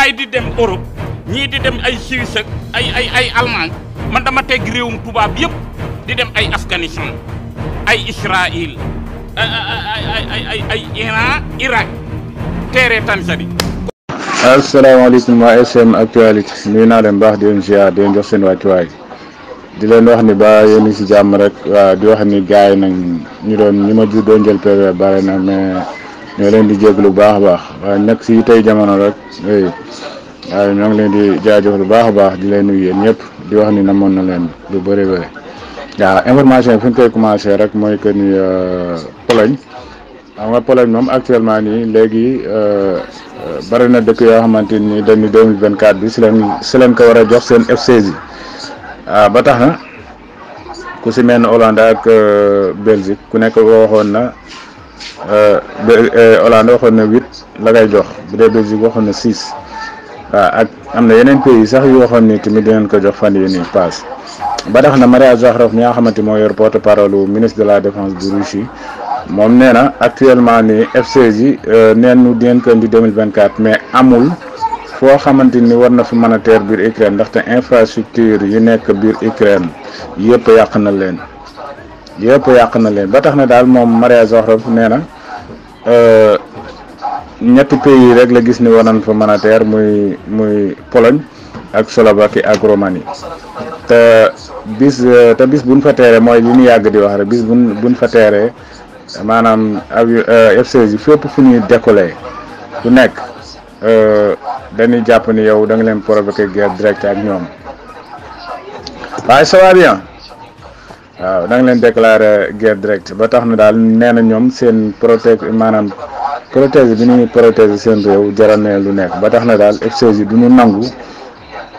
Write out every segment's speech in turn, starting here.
gars yi di dem Europe ñii di dem ay Suisse ak ay Allemagne man dama teg réewum tubaab yëpp di dem ay Afghanistan ay Israël ay Iran Irak teere Tanzanie. asalaamaaleykum waa SM actualité nuyu naa leen baax di leen ziar di leen jox seen wàccuwaay di leen wax ni ba yéen si jàmm rek waaw di wax ni gars yi nag ñi ma ju doon jël PV bare na mais ñoo leen di jéglu bu baax a baax waaye nag si tey jamono rek waaye ñoo ngi leen di jaajëf lu baax a baax di leen nuyu yéen ñëpp di wax ni namoon na leen lu bëri bëri waaw information fi ñu koy commencé rek mooy que ni Pologne xam nga Pologne moom actuellement nii léegi bari na dëkk yoo xamante ni dañu 2024 bi si leen ko war a jox seen F16 yi ba tax na ku si mel ne Hollande ak Belgique ku nekk waxoon na Hollande waxoon na 8 la koy jox bu dee Belgique waxoon na 6 waaw ak am na yeneen pays sax yu waxoon ni tamit dinañ ko jox fan yii nii paas ba tax na Maria Zakharov mi nga xamante moo yor porte parole ministre de la défense bu Russie moom nee na actuellement ni F16 yi neen ñu dinañ ko indi 2024 mais amul foo xamante ni war na fi mën a teer biir Ukraine ndaxte infrastructure yi nekk biir Ukraine yëpp yàq na leen ba tax na daal moom Maria Zakharov nee na ñetti pays rek la gis ni war nañ fa mën a teer muy Pologne ak Slovaquie ak Roumanie te bis buñ fa teeree mooy li ñu yàgg di wax rek bis buñ fa teeree maanaam F16 yi fépp fu ñuy décoller du nekk dañuy jàpp ni yow da nga leen provoquer guerre directe ak ñoom waaye ça va bien waaw da nga leen déclarer guerre directe ba tax na daal nee na ñoom seen protéger bi ñuy protéger seen réew jaral na lu nekk ba tax na daal F16 yi du ñu nangu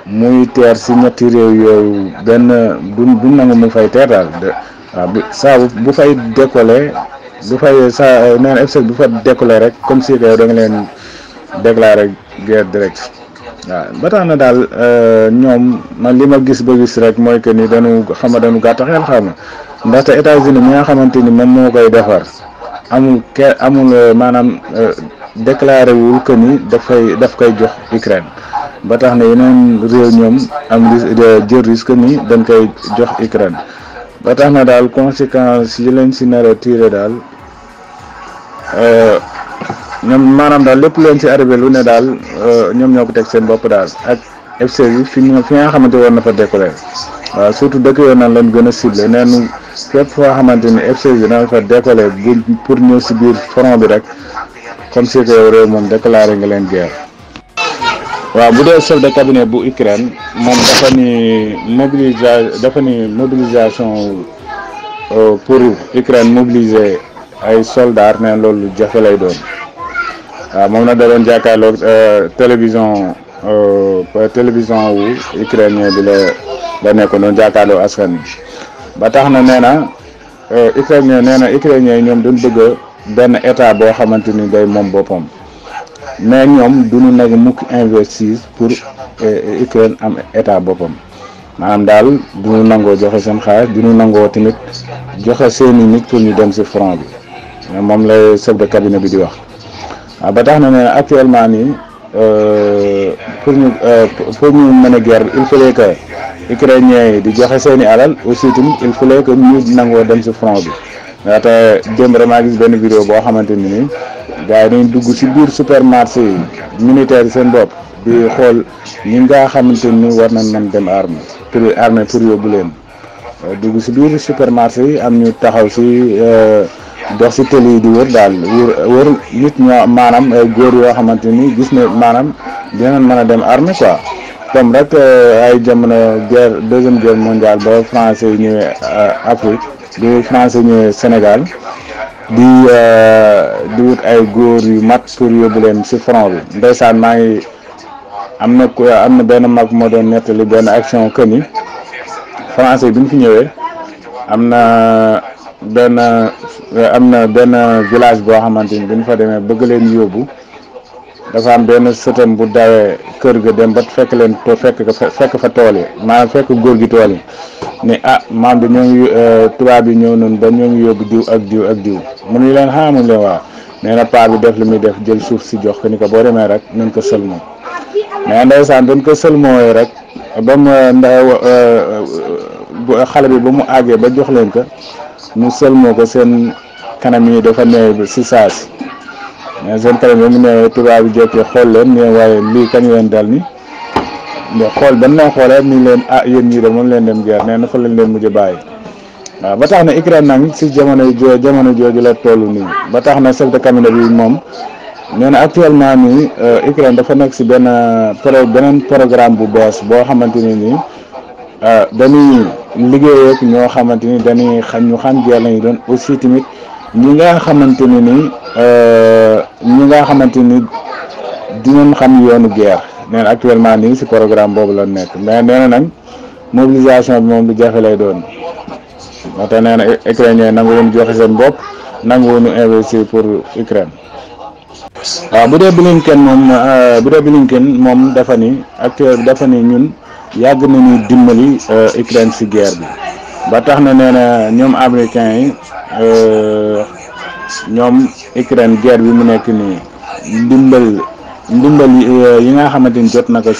muy teer si ñetti réew yooyu benn du nangu mu fay teer daal waaw bu fay décoller bu fay saa nee na F16 bu fa décoller rek comme si que yow da nga leen déclarer guerre directe waaw ba tax na daal ñoom man li ma gis ba gis rek mooy que ni dañu gàtt xel xam na ndaxte États-Unis mi nga xamante ni moom moo koy defar amul maanaam déclaré wul que ni daf koy jox Ukraine ba tax na yeneen réew ñoom jël risque ni dañ koy jox Ukraine ba tax na daal conséquences yi leen si nar a tiré daal ñoom maanaam daal lépp leen si arrivé lu ne daal ñoom ñoo ko teg seen bopp daal ak F16 yi fi nga xamante war na fa décoller waaw surtout dëkk yooyu naan lañ gën a ciblé neenu fépp foo xamante ni F16 yi dana fa décoller pour ñëw si biir front bi rek comme si que yow réew moom déclaré nga leen guerre. waaw bu dee chef de cabinet bu Ukraine moom dafa ni mobilisation pour Ukraine mobiliser ay soldats ne loolu jafe lay doon waaw moom nag da doon jàkkaarloog télévision wu ukrainien bi la nekkoon doon jàkkaarloo askan wi ba tax na nee na ukrainien ñoom dañ bëgg benn état boo xamante ni day moom boppam. mais ñoom duñu nag mukk investir pour Ukraine am état boppam maanaam daal duñu nangoo joxe seen xaalis duñu nangoo tamit joxe seeni nit pour ñu dem ci front bi moom lay chef de cabinet bi di wax waaw ba tax na ne actuellement nii pour ñu mën a guerre il fallait que ukrainiens yi di joxe seeni alal aussi tamit il fallait que ñu nangoo dem ci front bi ndaxte démb maa gis benn vidéo boo xamante ni nii gars yi dañ dugg ci biir supermarché yi militaire yi seen bopp di xool ñi nga xamante ni war nañ mën dem armée pour yóbbu leen dugg ci biir supermarché yi am ñu taxaw ci dox ci télé yi di wër daal wër nit ñoo maanaam góor yoo xamante ni gis ne maanaam dinañ mën a dem armée quoi comme rek ay jamono deuxième guerre mondiale ba français yi ñëwee Afrique bi français ñëwee Sénégal di wut ay góor yu mat pour yóbbu leen ci front bi ndeysaan maa ngi am na benn mag moo doon nettali benn action que ni français bi ñu fi ñëwee am na benn village boo xamante ni bi ñu fa demee bëgg leen yóbbu dafa am benn sëtam bu dawee kër ga dem ba fekk fa tool yi maanaam fekk góor gi tool yi ni maam bi ñoo ngi tubaab yi ñëw noonu ba ñoo ngi yóbbu diw ak diw mu ni leen xamuñ leen waa nee na paa bi def li muy def jël suuf si jox ko ni ko boo demee rek nañ ko sël moom mais ndeysaan dañ ko sëlmooy rek ba mu xale bi ba mu àggee ba jox leen ko mu sëlmoo ko seen kanam yi dafa neew si saasi mais seen kanam yi mu neewee tubaab bi jokkee xool leen mais waaye lii kañ leen dal ni mais xool ban na xoolee ni leen yéen ñii de moom leen dem guerre nee na fa lañ leen mujj bàyyi waaw ba tax na Ukraine nag si jamono jooju la toll nii ba tax na chef de cabinet bi moom nee na actuellement nii Ukraine dafa nekk si beneen programme bu bees boo xamante ni nii dañuy liggéey ak ñoo xamante ni dañuy ñu xam guerre lañu doon aussi tamit ñi nga xamante ni nii ñi nga xamante ni dinañ xam yoonu guerre nee na actuellement nii si programme boobu la nekk mais nee na nag mobilisation bi moom lu jafe lay doon moo tax nee na Ukrainiens nangu woon joxe seen bopp nangu woon investir pour Ukraine. waaw bu dee Blinken moom dafa ni ñun yàgg nañu dimbali Ukraine si guerre bi ba tax na nee na ñoom américains yi ñoom Ukraine guerre bi mu nekk nii ndimbal yi nga xamante ni jot na ko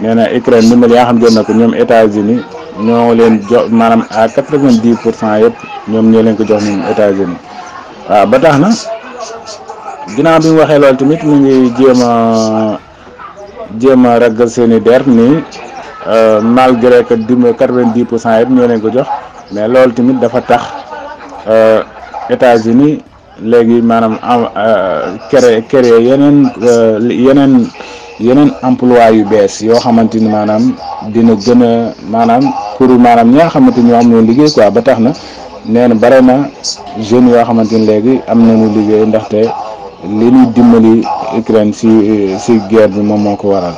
nee na Ukraine ndimbal yi nga xam jot na ko ñoom États-Unis ñoo leen jox maanaam à 90% yëpp ñoom ñoo leen ko jox ñoom États-Unis waaw ba tax na ginnaaw bi mu waxee loolu tamit mu ngi jéem a raggal seeni der nii malgré que 90% yëpp ñoo leen ko jox mais loolu tamit dafa tax États-Unis léegi maanaam créer yeneen emploi yu bees yoo xamante ni maanaam dina gën a maanaam pour maanaam ñi nga xamante ni ñoo am noonu liggéey quoi ba tax na nee na bare na jeunes yoo xamante ni léegi am nañu liggéey ndaxte li ñuy dimbali Ukraine si guerre bi moom moo ko waral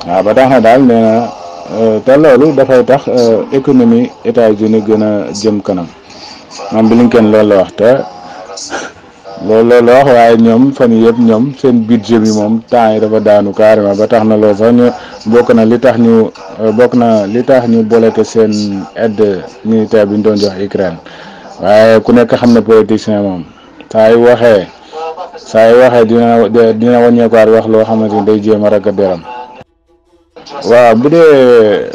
waaw ba tax na daal nee na te loolu dafay tax économie États-Unis gën a jëm kanam moom Blinken loolu la wax te loolu la wax waaye ñoom fan yëpp ñoom seen budget bi moom temps yi dafa daanu carrément ba tax na loolu sax ñu bokk na li tax ñu bloqué seen aide militaire bi ñu doon jox Ukraine waaye ku nekk xam ne politicien moom saa yu waxee dina wàññeekuwaat wax loo xamante ni day jéem a ragga deram waaw bu dee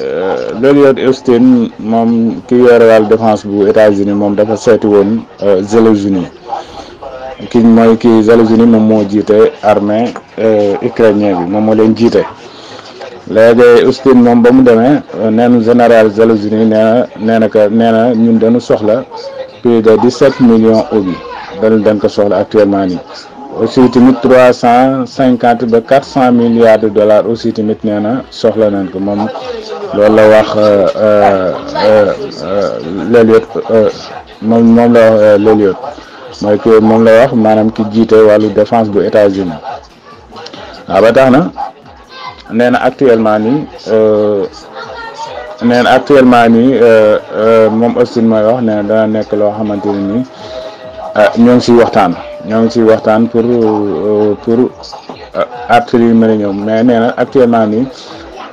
Lloyd Austin moom ki yore wàllu défense bu États-Unis moom dafa seeti woon Zelensky Zelensky moom moo jiite armée ukrainien bi moom moo leen jiite léegi Austin moom ba mu demee neenu général Zelensky nee na ñun dañu soxla plus de 17 millions obus dañ ko soxla actuellement nii aussi tamit 350 ba 400 milliards de dollars aussi tamit nee na soxla nañ ko moom loolu la wax Lloyd moom la wax Lloyd mooy que moom la wax maanaam ki jiite wàllu défense bu États-Unis waaw ba tax na nee na actuellement nii moom Austin mooy wax nee na dana nekk loo xamante ne nii ñoo ngi siy waxtaan pour artillerie yi mën a ñëw mais nee na actuellement nii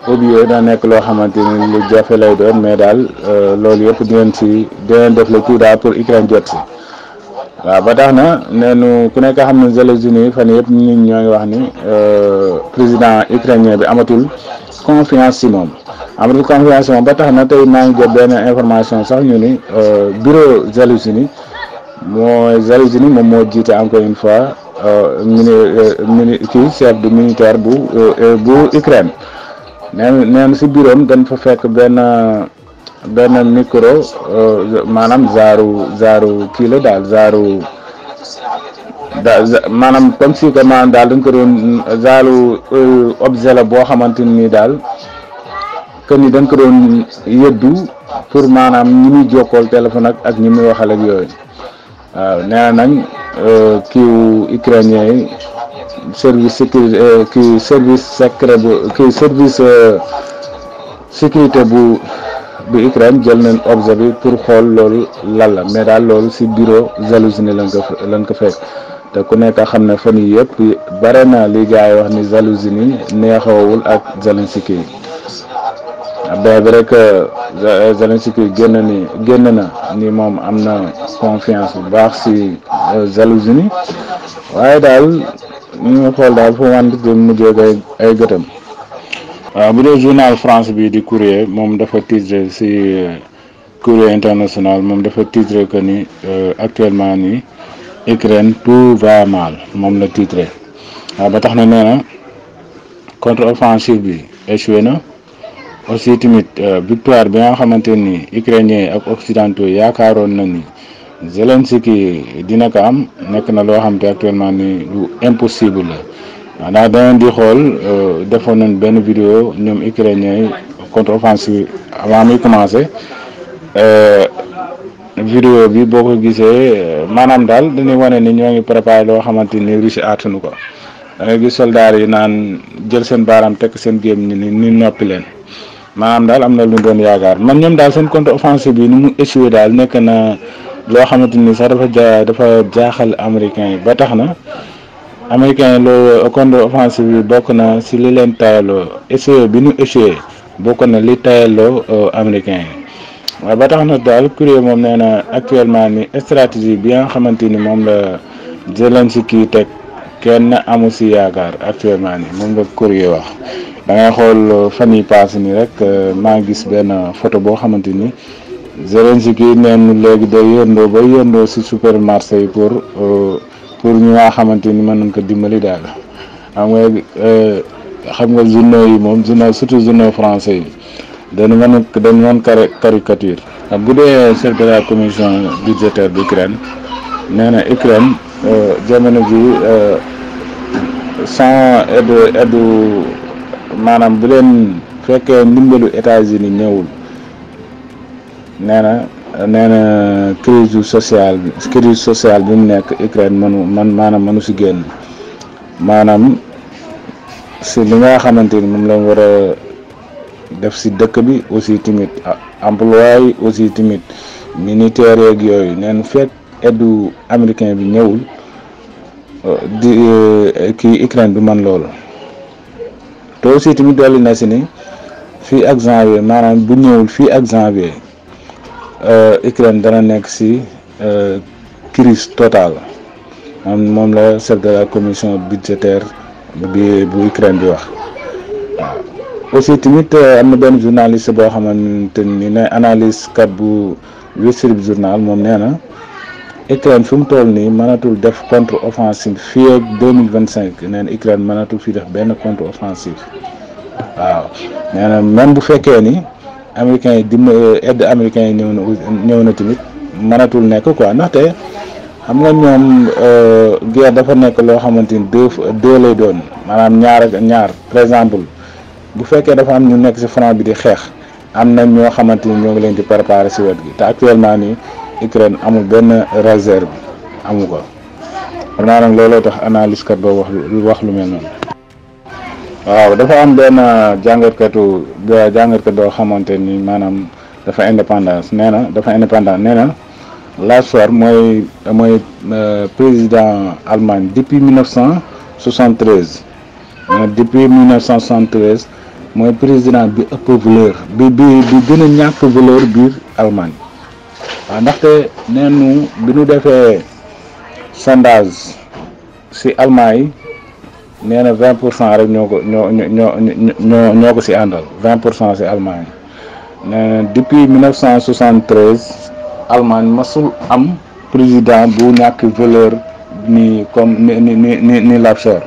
obus yooyu dana nekk loo xamante ni lu jafe lay doon mais daal loolu yëpp dinañ def le tout daal pour Ukraine jot si. waaw ba tax na neenu ku nekk xam ne Zelensky fan yëpp nit ñoo ngi wax ni président ukrainien bi amatul confiance ci moom ba tax na tey maa ngi jot benn information sax ñu ni bureau Zelensky moom moo jiite encore une fois chef de militaire bu Ukraine neen ci bureau am dañ fa fekk benn micro maanaam zaaru kii la daal maanaam comme si que maanaam daal dañ ko doon zaaru objet la boo xamante ni daal que ni dañ ko doon yëddu pour maanaam ñi muy jokkool téléphone ak ñi muy waxal ak yooyu waaw nee na nag kiiw ukrainien yi service sécurité service secret bu service sécurité bu Ukraine jël nañ objet bi pour xool loolu lan la mais daal loolu ci bureau Zelensky lañ ko fekk te ku nekk xam ne fan yii yëpp bare na li gars yi wax ni Zelensky neexawul ak Zelensky bien vrai que Zelensky génn na ni moom am na confiance bu baax ci Zelensky waaye daal ñu ngi xool daal fu wànq di mujjee ay gëtam. waaw bu dee journal France bi di Courrier moom dafa titré si Courrier international moom dafa titré que ni actuellement nii Ukraine tout va mal moom la titré waaw ba tax na nee na contre-offensive bi échoué na aussi tamit victoire bi nga xamante ni ukrainien ak occidentaux yaakaaroon na ni Zelensky dina ko am nekk na loo xam te actuellement ni lu impossible la. waaw ndax danañ di xool defoon nañ benn vidéo ñoom ukrainien yi contre-offensive avant muy commencé vidéo bi boo ko gisee maanaam daal dañuy wane ni ñoo ngi préparé loo xamante ni Russie aatunu ko da ngay gis soldats yi naan jël seen baaraam tekk seen géem ni noppi leen maanaam daal am na lu ñu doon yaakaar man ñoom daal seen contre-offensive bi ni mu échoué daal nekk na loo xamante ni sax dafa jaaxal américains yi ba tax na. américain yi loolu contre-offensive bi bokk na si li leen tayaloo échoué bi ñu échoué bokk na li tayaloo américain yi waaye ba tax na daal Courrier moom nee na actuellement ni stratégie bi nga xamante ni moom la Zelensky teg kenn amu si yaakaar actuellement ni moom la Courrier wax da ngay xool fan yi passé ni rek maa ngi gis benn photo boo xamante ni Zelensky neen léegi day yëndoo si supermarché yi pour ñu nga xamante ni mën nañ ko dimbali daal xam nga journaux yi moom surtout journaux français yi dañu mën caricature bu dee chef de la commission budgétaire d'Ukraine nee na Ukraine jamono ji sans aide maanaam bu leen fekkee ndimbalu États-Unis ñëwul nee na crise sociale bi mu nekk Ukraine mënu si génn maanaam si li nga xamante ni moom la war a def si dëkk bi aussi tamit emploi yi aussi tamit militaire yeeg yooyu neen fekk aide américain bi ñëwul kii Ukraine bi man loolu te aussi tamit dolli na si ni fii ak janvier maanaam bu ñëwul fii ak janvier Ukraine dana nekk si crise totale moom la chef de la commission budgétaire bu Ukraine bi wax waaw aussi tamit am na benn journaliste boo xamante ni ne analyse kat bu Wall Street journal moom nee na Ukraine fi mu toll nii mënatul def contre offensive fii ak 2025 nee na Ukraine mënatul fi def benn contre offensive waaw nee na même bu fekkee ni américains yi aide américains yi ñëw na tamit mënatul nekk quoi ndaxte xam nga ñoom guerre dafa nekk loo xamante ni deux lay doon maanaam ñaar par exemple bu fekkee dafa am ñu nekk ci front bi di xeex am na ñoo xamante ni ñoo ngi leen di préparer ci wet gi te actuellement nii Ukraine amul benn réserve amu ko xam naa nag looloo tax analyse kat ba wax lu mel noonu. waaw dafa am benn jàngatkat boo xamante ni maanaam dafa indépendant nee na Lafar mooy président Allemagne depuis 1973 depuis 1973 mooy président bi ëpp valeur bi gën a ñàkk valeur biir Allemagne waaw ndaxte neenu bi ñu defee sondage ci Allemagne yi nee na 20% rek ñoo ko ci àndal 20% ci Allemagne nee na depuis 1973 Allemagne masul am président bu ñàkk valeur ni comme ni Lafar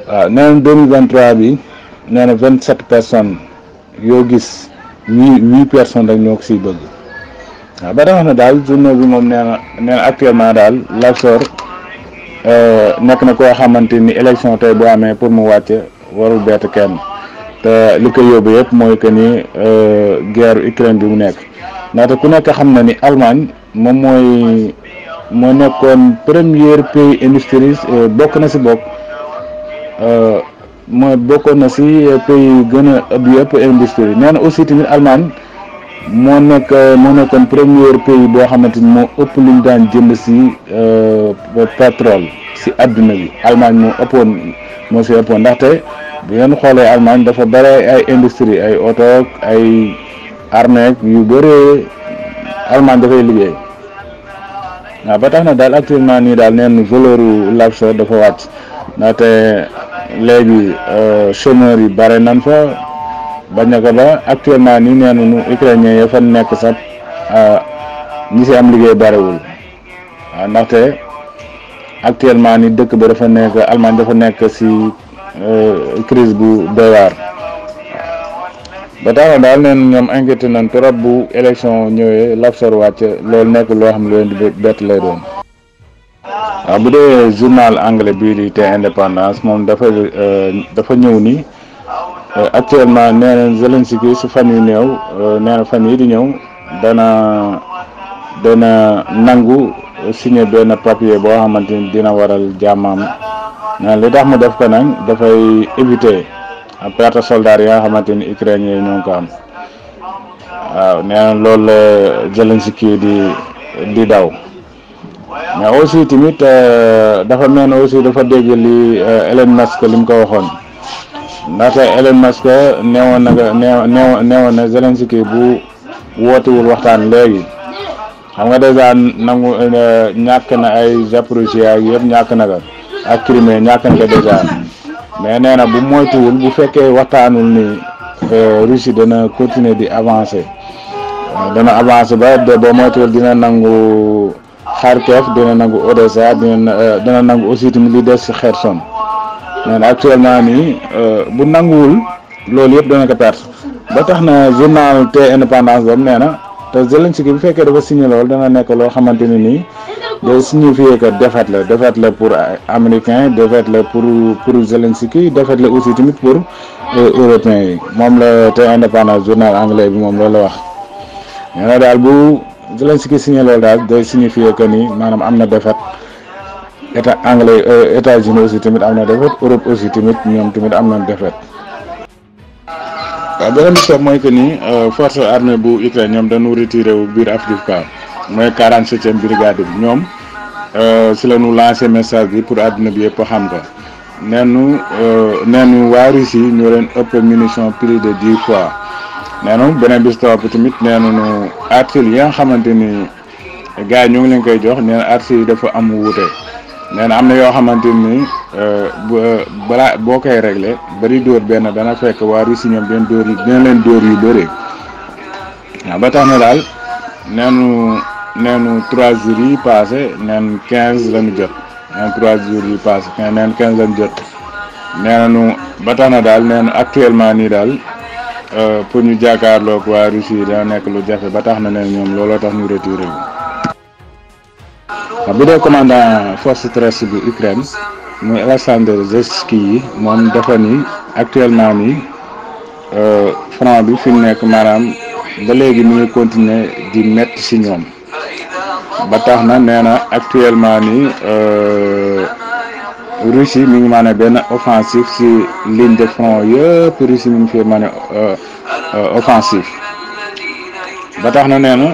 waaw nee na 2023 bi nee na 27 personnes yoo gis 8 personnes rek ñoo ko ciy bëgg waaw ba tax na daal journée bi moom nee na actuellement daal Lafar nekk na koo xamante ni élection tey boo amee pour mu wàcce warul bett kenn te li ko yóbbu yëpp mooy que ni guerre Ukraine bi mu nekk ndaxte ku nekk xam na ni Allemagne moom moo nekkoon premier pays industrie bokk na ci bokkoon na ci pays gën a ëpp yëpp industrie nee na aussi tamit Allemagne moo nekkoon premier pays boo xamante ni moo ëpp lu ñu daan jënd ci pétrole ci àdduna bi Allemagne moo ci ëppoon ndaxte bu ngeen xoolee Allemagne dafa bare ay industrie ay oto ay armée yu bëree Allemagne dafay liggéey waaw ba tax na daal actuellement nii daal neen valeur u Luxor dafa wàcc ndaxte léegi chômeurs yi bare nan fa bañ a ko ba actuellement nii nee nañu ukrainien ya fa nekk sax ñi si am liggéey barewul waaw ndaxte actuellement ni dëkk ba dafa nekk Allemagne dafa nekk si crise bu doy waar ba tax na daal neen ñoom inquiété nañ trop bu élection ñëwee Luxor wàcc loolu nekk loo xam ne leen di bett lay doon. waaw bu dee journal anglais bii di te Indépendance moom dafa ñëw ni actuellement nee na Zelensky su fan yu néew nee na fan yi di ñëw dana nangu signé benn papier boo xamante ni dina waral jàmmam nee li tax mu def ko nag dafay éviter perte soldats yi nga xamante ni ukrainien yi ñoo ko am waaw nee na loolu la Zelensky di daw mais aussi tamit dafa mel ne aussi dafa dégg li Elon Musk li mu ko waxoon ndaxte Elon Musk neewoon na Zelensky bu wootewul waxtaan léegi xam nga dèjà nangu ñàkk na ay Zaporijia yëpp ñàkk na ko ak Crimée ñàkk na ko dèjà mais nee na bu moytuwul bu fekkee waxtaanul ni Russie dana continuer di avancer ba boo moytuwul dina nangu Kharkiv dina nangu Odessa dina nangu aussi tamit li des ci Kherson nee na actuellement nii bu nanguwul loolu yëpp dana ko perte ba tax na journal te Indépendance boobu nee na te Zelensky bu fekkee dafa signé loolu dana nekk loo xamante ne nii day signifier que défaite la pour américain défaite la pour Zelensky défaite la aussi tamit pour européens yi moom la te Indépendance journal anglais bi moom loolu la wax nee na daal bu Zelensky signé loolu daal day signifier que ni maanaam am na défaite état anglais États-Unis aussi tamit am na défaite Europe aussi tamit ñoom tamit am na défaite. waaw beneen bi soob mooy que ni force armée bu Ukraine ñoom dañu retiré wu biir Afrika mooy 47e brigade bi ñoom si la ñu lancé message bi pour àdduna bi yëpp xam ko neenu waa Russie ñoo leen ëpp munition plus de 10 fois neenu beneen bi soob tamit neenu artillerie yi nga xamante ni gars yi ñu ngi leen koy jox neen artillerie yi dafa am wuute nee na am na yoo xamante ni balaa boo koy réglé bari dóor benn dana fekk waa Russie ñoom dina leen dóor yu bëri waaw ba tax na daal neenu 3 jours yi passé neen 15 lañu jot neen 3 jours yi passé neen 15 lañu jot neenu ba tax na daal neenu actuellement nii daal pour ñu jàkkaarloog waa Russie dana nekk lu jafe ba tax na neen ñoom looloo tax ñu retiré wu. bu dee commandant force terrestre bu Ukraine muy Alexandre Zesky moom dafa ni actuellement nii front bi fi mu nekk maanaam ba léegi mi ngi continuer di metti ci ñoom ba tax na nee na actuellement nii Russie mi ngi maanaam benn offensive ci ligne de front yëpp Russie mi ngi fi maanaam offensive ba tax na nee na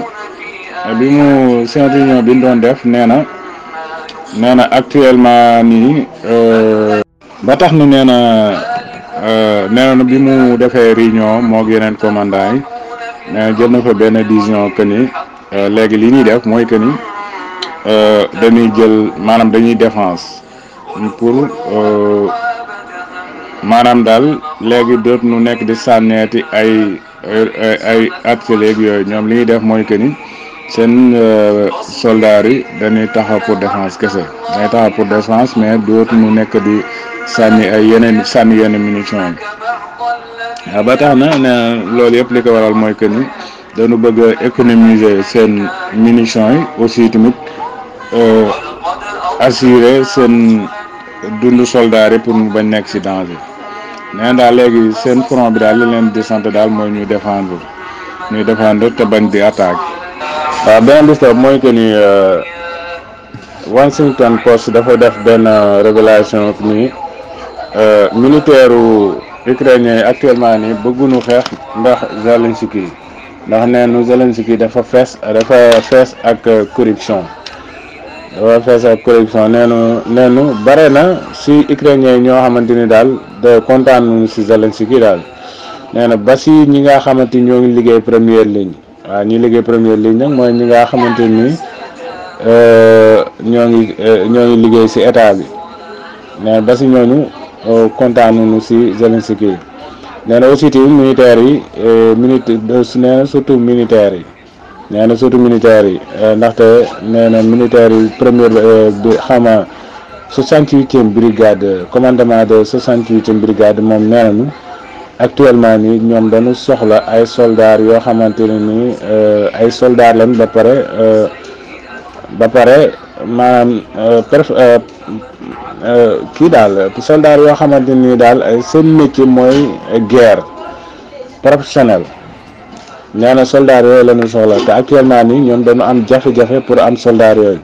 bi mu seen réunion bi ñu doon def nee na actuellement nii ba tax na nee na bi mu defee réunion moog yeneen commandant yi nee na jël na fa benn décision que ni léegi li ñuy def mooy que ni dañuy jël maanaam dañuy défense pour maanaam daal léegi dootu nu nekk di sànneeti ay atelier yooyu ñoom li ñuy def mooy que ni seen soldats yi dañuy taxaw pour défense kese dañuy taxaw pour défense mais dootu nu nekk di sànni yenn munitions yi waaw ba tax na ne loolu yëpp li ko waral mooy que ni dañu bëgg a économiser seen munitions yi aussi tamit assurer seen dundu soldats yi pour mu bañ nekk ci danger nee daal léegi seen front bi daal li leen di sant daal mooy ñuy défendre te bañ di attaque. waaw beneen bis mooy que ni Washington Post dafa def benn révélation ni militaire ukrainien yi actuellement nii bëgguñu xeex ndax Zelensky ndax neenu Zelensky dafa fees ak corruption neenu bare na si ukrainien yi ñoo xamante ni daal de kontaan nañu si Zelensky daal nee na ba si ñi nga xamante ñoo ngi liggéey première ligne waaw ñi liggéey première ligne nag mooy ñi nga xamante ni ñoo ngi liggéey ci état bi nee ba ci ñooñu kontaan nañu ci Zelensky nee na aussi tamit militaires yi nee na surtout militaires yi ndaxte nee na militaires yi première bi xama 68e brigade commandement de 68e brigade moom nee nañu actuellement nii ñoom dañu soxla ay soldats yoo xamante ne nii ay soldats lañ ba pare maanaam kii daal soldats yoo xamante ni daal seen métier mooy guerre professionnel nee na soldats yooyu la ñu soxla te actuellement nii ñoom dañu am jafe-jafe pour am soldats yooyu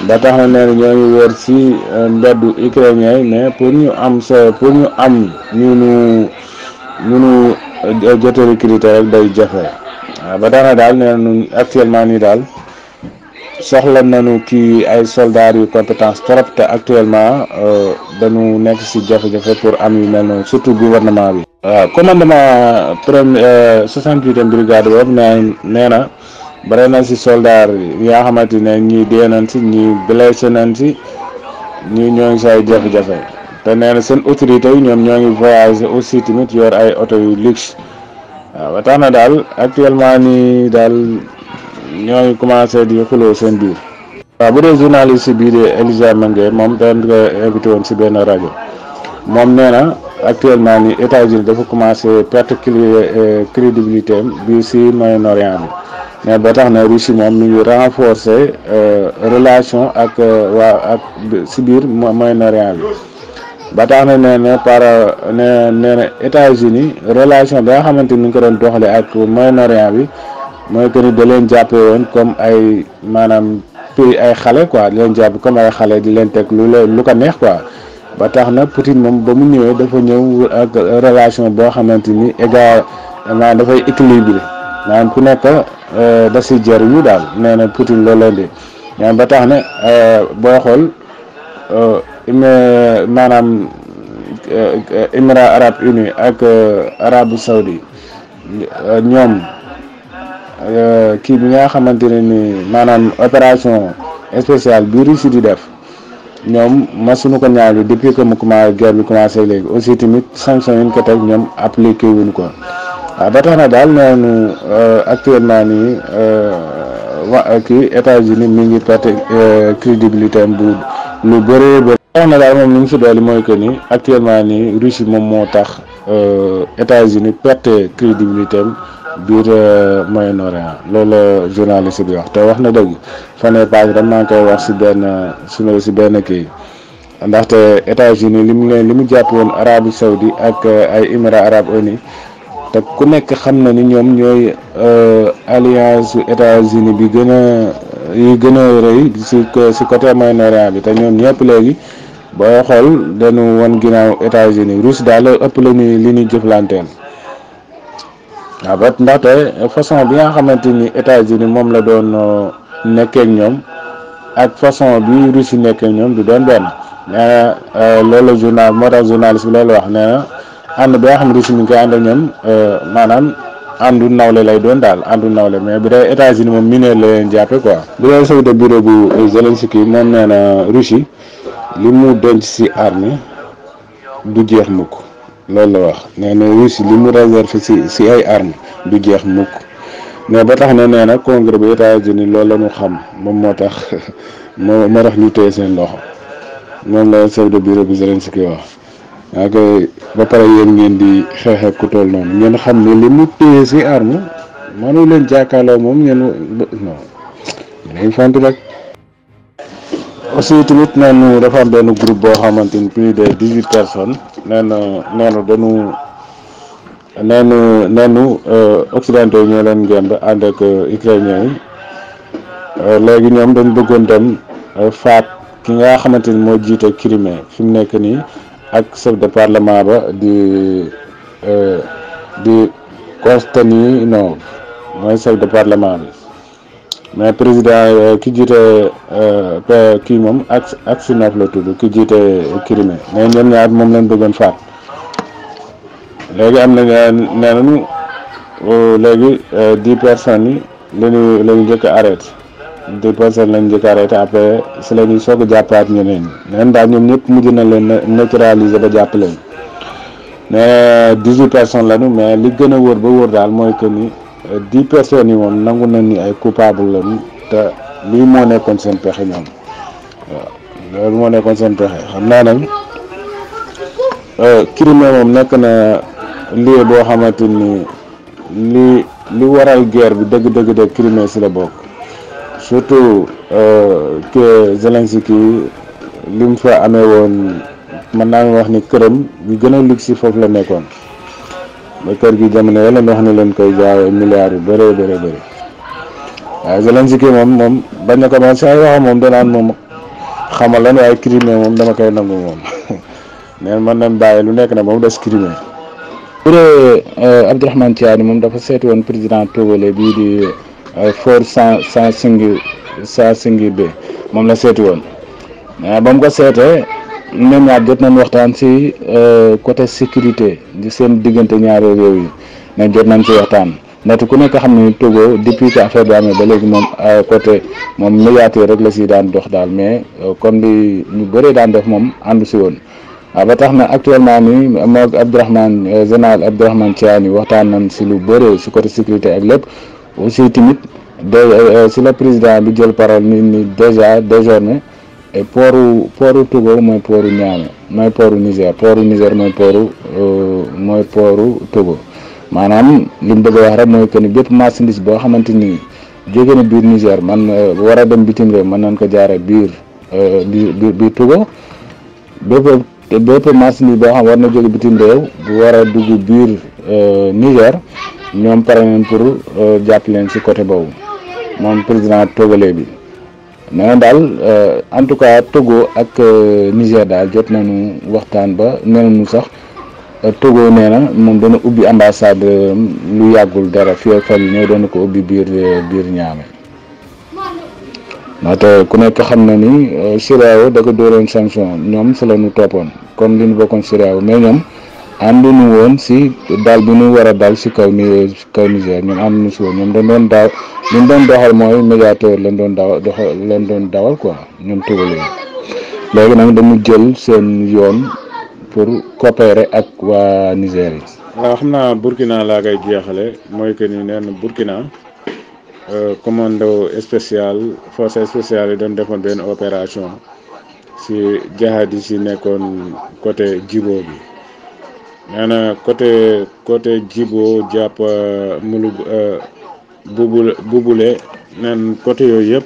ba tax na nee na ñoo ngi wër ci mbeddu ukrainien yi mais pour ñu am ñu jot a recruter rek day jafe waaw ba tax na daal nee na actuellement nii daal soxla nañu kii ay soldats yu compétence trop te actuellement dañu nekk ci jafe-jafe pour am yu mel noonu surtout gouvernement bi. waaw commandement 68e brigade boobu nee na bare na ci soldats yi nga xamante ne ñii dee nañ ci ñii blessé nañ ci ñii ñoo ngi say jafe-jafe te nee na seen autorités yi ñoom ñoo ngi voyager aussi tamit yor ay oto yu luxe waaw ba tax na daal actuellement nii daal ñoo ngi commencé di xuloo seen biir. waaw bu dee journaliste bii de Elisa Mengue moom dañ ko invité woon ci benn rajo moom nee na actuellement nii États-Unis dafa commencé perte crédibilité am bii ci Moyen-Orient bi mais ba tax na Russie moom mi ngi renforcer relation ak ci biir Moyen-Orient bi ba tax na nee na États-Unis relation bi nga xamante ni ñu ko doon doxale ak Moyen-Orient bi mooy que ni da leen jàppe woon comme ay maanaam ay xale quoi di leen jàpp comme ay xale di leen teg lu ko neex quoi ba tax na Poutine moom ba mu ñëwee dafa ñëw ak relation boo xamante ni égal maanaam dafay équilibré maanaam ku nekk da si jëriñu daal nee na Poutine loolu leen di mais ba tax na boo xool maanaam Émirats arabes unis ak Arabie saoudite ñoom kii bi nga xamante ne ni maanaam opération spéciale bi Russie di def ñoom masuñu ko ñaari depuis que mu commencé guerre bi commencé léegi aussi tamit sanction yi ñu ko teg ñoom appliqué wuñ ko waaw ba tax na daal noonu actuellement nii kii États-Unis mi ngi perte crédibilité am bu lu bëree bëri. tax na daal moom li mu si dolli mooy que ni actuellement nii Russie moom moo tax États-Unis perte crédibilité am biir Moyen-Orient loolu la journaliste bi wax te wax na dëgg fan paase rek maa ngi koy wax si benn kii ndaxte États-Unis li mu jàpp woon Arabie Saoudite ak ay Émirats arabes unis te ku nekk xam na ni ñoom ñooy alliance États-Unis bi gën a rëy si côté Moyen-Orient bi te ñoom ñëpp léegi booy xool dañu won ginnaaw États-Unis Russie daal ëpp la li ñuy jëflanteel. waaw ba ndaxte façon bi nga xamante ni États-Unis moom la doon nekkee ak ñoom ak façon bi Russie nekkee ak ñoom du doon benn nee na loolu moo tax journaliste bi loolu wax nee na ànd bi nga xam ne Russie mi ngi koy ànd ak ñoom maanaam àndu nawle lay doon daal àndu nawle mais bu dee États-Unis moom mineur la leen jàppe quoi. bu dee chef de bureau bu Zelensky moom nee na Russie li mu denc ci armée du jeex mukk. loolu la wax nee na Russie li mu réservé ci ay armes du jeex mukk mais ba tax na nee na congrès bi États-Unis loolu la ñu xam moom moo tax moo tax ñu téye seen loxo moom la chef de bureau bi Zelensky wax waa koy ba pare yéen ngeen di xeex ak ku toll noonu ngeen xam ne li mu téye ci arme mënu leen jàkkaarloo moom ngeen non ngeen fontu rek. aussi tamit nee dafa am benn groupe boo xamante ni plus de 18 personnes nee na occidentaux yi ñoo leen ngeen ba ànd ak ukrainiens yi léegi ñoom dañ bëggoon dem faat ki nga xamante ni moo jiite Crimée fi mu nekk nii ak chef de parlement ba di Konstantinov mooy chef de parlement bi. mais président ki jiite kii moom Aksinov la tudd ki jiite Crimée mais ñoom ñaar moom lañ bëggoon faat léegi am na nee nañu léegi 10 personnes yi la ñu njëkk a arrêté 10% lañ njëkk a arrêté après si la ñuy soog a jàppaat ñeneen ñi daal ñoom ñëpp mujj na leen neutraliser ba jàpp leen mais 18 personnes lañu mais li gën a wóor ba wóor daal mooy que ni 10 personnes yi moom nangu nañ ni ay coupable lañu te lii moo nekkoon seen pexe ñoom waaw loolu moo nekkoon seen pexe xam naa nag Crimée moom nekk na lieu boo xamante ni li waral guerre bi dëgg Crimée si la bokk surtout que Zelensky li mu fa amee woon mën naa wax ni këram bi gën a luxe foofu la nekkoon ba kër gi jamono yàlla wax ni leen koy jaay milliards yu bëree waaye Zelensky moom bañ na ko moom saa yoo xam moom danaan moom xamal lan waaye Crimée moom dama koy nangu moom neen mën nañ bàyyi lu nekk na moom des Crimée. pour Abdourahmane Tiani moom dafa seeti woon président togolais bii di Faure Gnassingbe moom la seeti woon mais ba mu ko seetee ñoom ñaar jot nañ waxtaan si côté sécurité di seen diggante ñaari réew yi ne jot nañ si waxtaan ndaxte ku nekk xam ne Togo depuis que affaire bi amee ba léegi moom côté moom médiateur rek la si daan dox daal mais comme li ñu bëree daan def moom àndu si woon waaw ba tax na actuellement nii moog général Abdourahmane Tiani waxtaan nañ si lu bëree si côté sécurité ak lépp aussi tamit si la président bi jël parole ni déjà désormais pooru Togo mooy pooru Niamey mooy pooru Niger mooy pooru Togo maanaam li mu bëgg a wax rek mooy que ni bépp marchandise boo xamante ni jóge na biir Niger man war a dem bitim réew mën nañ ko jaare biir Togo bépp marchandise boo xam war na jóge bitim réew bu war a dugg biir Niger ñoom pare nañ pour jàpp leen si côté boobu moom président togolais bi nee na daal en tout cas Togo ak Niger daal jot nañu waxtaan ba nee nañu sax Togo nee na moom dana ubbi ambassade lu yàggul dara fii ak fan yi ñëw dana ko ubbi biir Niamey ndaxte ku nekk xam na ni CEDEAO da ko dóoroon sanction ñoom si la ñu toppoon comme li ñu bokkoon CEDEAO mais ñoom ànduñu woon si daal bi ñu war a dal si kaw Niger ñoom ànduñu si woon ñoom dañ doon daaw li ñu doon doxal mooy médiateur lañ doon dawal quoi ñoom Togo léegi nag dañu jël seen yoon pour coopérer ak waa Niger yi. waaw xam naa Burkina laa koy jeexale mooy que ni nee na Burkina commando spécial force spéciale yi doon defoon benn opération si jihadistes yi nekkoon côté Djibo bi nee na côté Djibo jàpp Bubule neen côté yooyu yëpp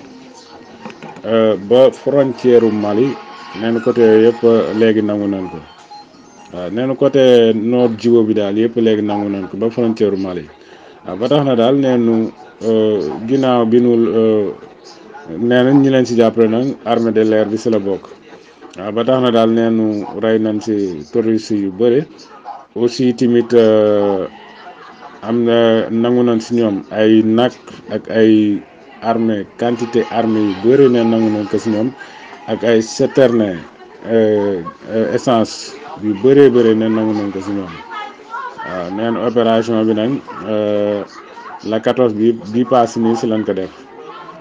ba frontière u Mali neen côté yooyu yëpp léegi nangu nañ ko waaw nee na côté nord Djibo bi daal yëpp léegi nangu nañ ko ba frontière u Mali waaw ba tax na daal neenu ginnaaw bi nu nee nañ ñi leen si jàppale nag armée de l'air bi si la bokk waaw ba tax na daal neenu rey nañ si terroristes yu bëri aussi tamit am na nangu nañ si ñoom ay nag ak ay armée quantité armée yu bëri ne nangu nañ ko si ñoom ak ay citerne essence yu bëree ne nangu nañ ko si ñoom waaw neen opération bi nag la 14 bi paase nii si lañ ko def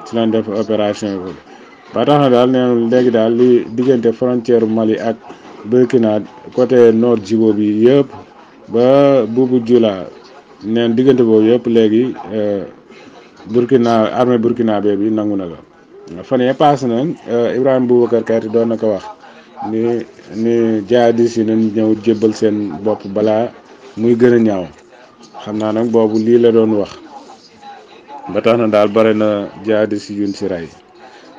si lañ def opération bi ba tax na daal neen léegi daal li diggante frontière Mali ak Burkina côté nord Djibo bi yëpp ba Boubou Dioula neen diggante boobu yëpp léegi Burkina armée burkinabé bi nangu na ko fan yee paase nañ Ibrahima Boubacar Keïta doon na ko wax ni jihadistes yi nañ ñëw jébbal seen bopp balaa muy gën a ñaaw xam naa nag boobu lii la doon wax ba tax na daal bare na jihadistes yuñ si rey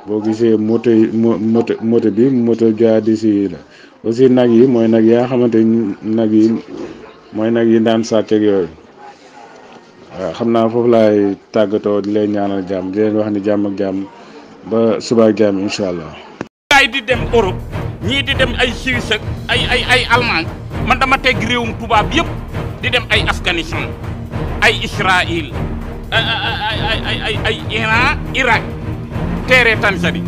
boo gisee moto bi jihadistes yi la aussi nag yi mooy nag yaa xamante nag yi mooy nag yi daan sàcceeg yooyu waaw xam naa foofu laay tàggatoo di leen ñaanal jàmm di leen wax ni jàmm ak jàmm ba suba ak jàmm incha allah. gaay di dem Europe ñii di dem ay Suisse ak ay Allemagne man dama teg réewum tubaab yëpp di dem ay Afghanistan ay Israël ay Iran Irak teere Tanzanie